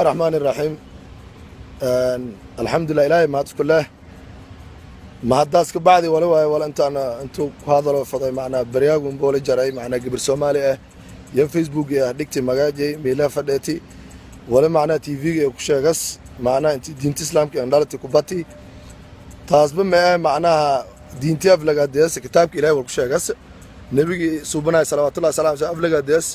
Raxmaan iraxiim. Alxamdulilah, Ilaahay mahad isku leh. Mahaddaas ka bacdi, wali waayo wala intaan intuu ku hadalo faday, macnaa baryaagun booli jaray, macnaa gabir Soomaali ah iyo Facebook ah dhigti magaajay meelaha fadheeti, wali macnaa TV-ga ee ku sheegas, macnaa inti diinta Islaamka aan dhalati ku bati. Taasba ma ah, macnaha diinti aflagaadees, kitaabka Ilaahay wal ku sheegas, nebigii suubanahay salawaatullahi salaam aflagaadees.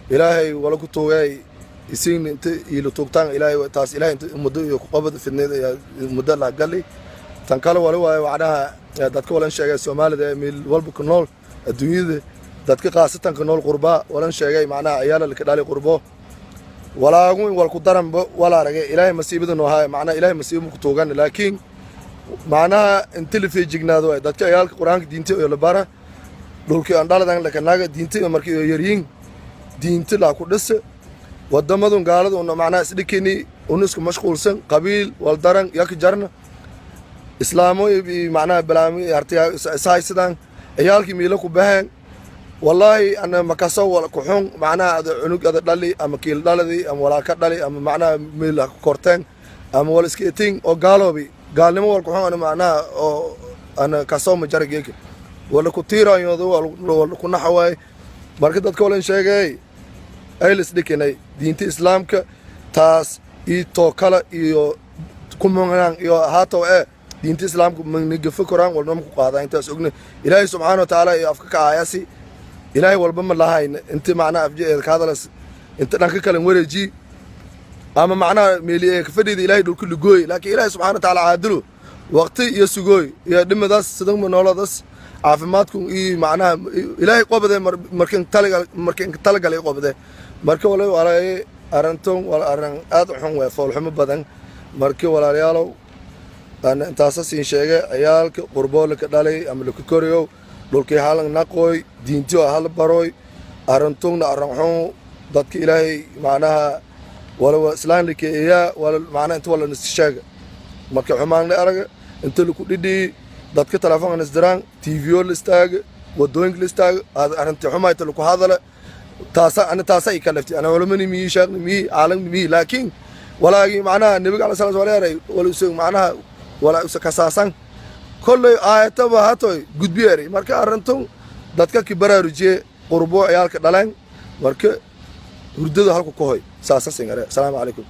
Ilaahay wala ku tuugay isin inta iila tuugtaan Ilaahay taas, Ilaahay inta muddo iyo ku qabad fidneed ayaa muddo la gali. Tan kale wali waayo, macnaha dadka walan sheegay Soomaalida ee meel walba ku nool adduunyada, dadka khaasatan ka nool qurba walan sheegay, macnaha ciyaala laka dhali qurbo, walaagu in wal ku daranba wala aragay. Ilaahay masiibada noo haaya, macnaha Ilaahay masiibo ku tuugan, laakiin macnaha inta la feejignaado waay. Dadka ciyaalka Qur-aanka diinta iyo la bara, dhulkii aan dhaladan lakanaaga diinta iyo markii iyo yaryiin diinta laa ku dhisa. Wadamadun gaalada una macnaha isdhikini, una isku mashquulsan qabiil waldaran yaka jarna, islaamo macnaha balaami artiya ishaysadaan, ciyaalkii miila ku baheen. Wallaahi ana makaso wal kuxun, macnaha ada cunug ada dhali ama kiil dhaladi ama walaaka dhali ama macnaha miil ha ku korteen ama wal iska etin oo gaaloobi, gaalnimo wal kuxun ana macnaha oo ana kasoo ma jara geeka wala ku tiirayoodo wala ku naxawaay. Marka dadka walan sheegay ay la isdhikinay diinta Islaamka taas iyo tookala iyo kumunaan iyo haatow ee diinta Islaamka manigafa koraan walnama ku qaadaa. Intaas ogna Ilaahay subxaana wa tacaala iyo afka ka aayasi Ilaahay walba ma lahayna inta macnaha afje ka hadalas inta dhanka kalen wareeji ama macnaha meeli ee ka fadhida Ilaahay dhulka lugooy. Laakiin Ilaahay subxaana wa tacaala caadilo waqti iyo sugooy iyo dhimadaas sidan nooladaas caafimaadku iyo macnaha Ilaahay qobade markin talagal markin talagalay qobade. Marka wala walaay arrintan waa arrin aad u xun, waa foolxumo badan. Marka walaalayaalow, aan intaasa siin sheegay, ciyaalka qurboolaka dhalay ama laka koriyow, dhulkii halan naqooy, diintiyo hal baroy. Arrintungna arrin xun. Dadka Ilaahay macnaha wala islaan likeeyaa wala macnaha inta wala nis sheega marka xumaan la araga inta laku dhidhii, dadka telefoonka isdiraan, TV-yo la istaaga, wadooyinka la istaaga, arrintii xumayta laku hadala. Taasa ana taasa i kalaftay. Ana culamani miyi, sheekhni miyi, caalamni miyi, laakiin walaagii macnaha nebiga alay sala slam eray wala usag macnaha wala usa kasaasan kolley aayataba hatoy gudbiyeeray. Marka arrintun dadka ki baraarujiye qurbo ciyaalka dhaleen, marka hurdada halku ka hoy saasa singare. Asalaamu calaykum.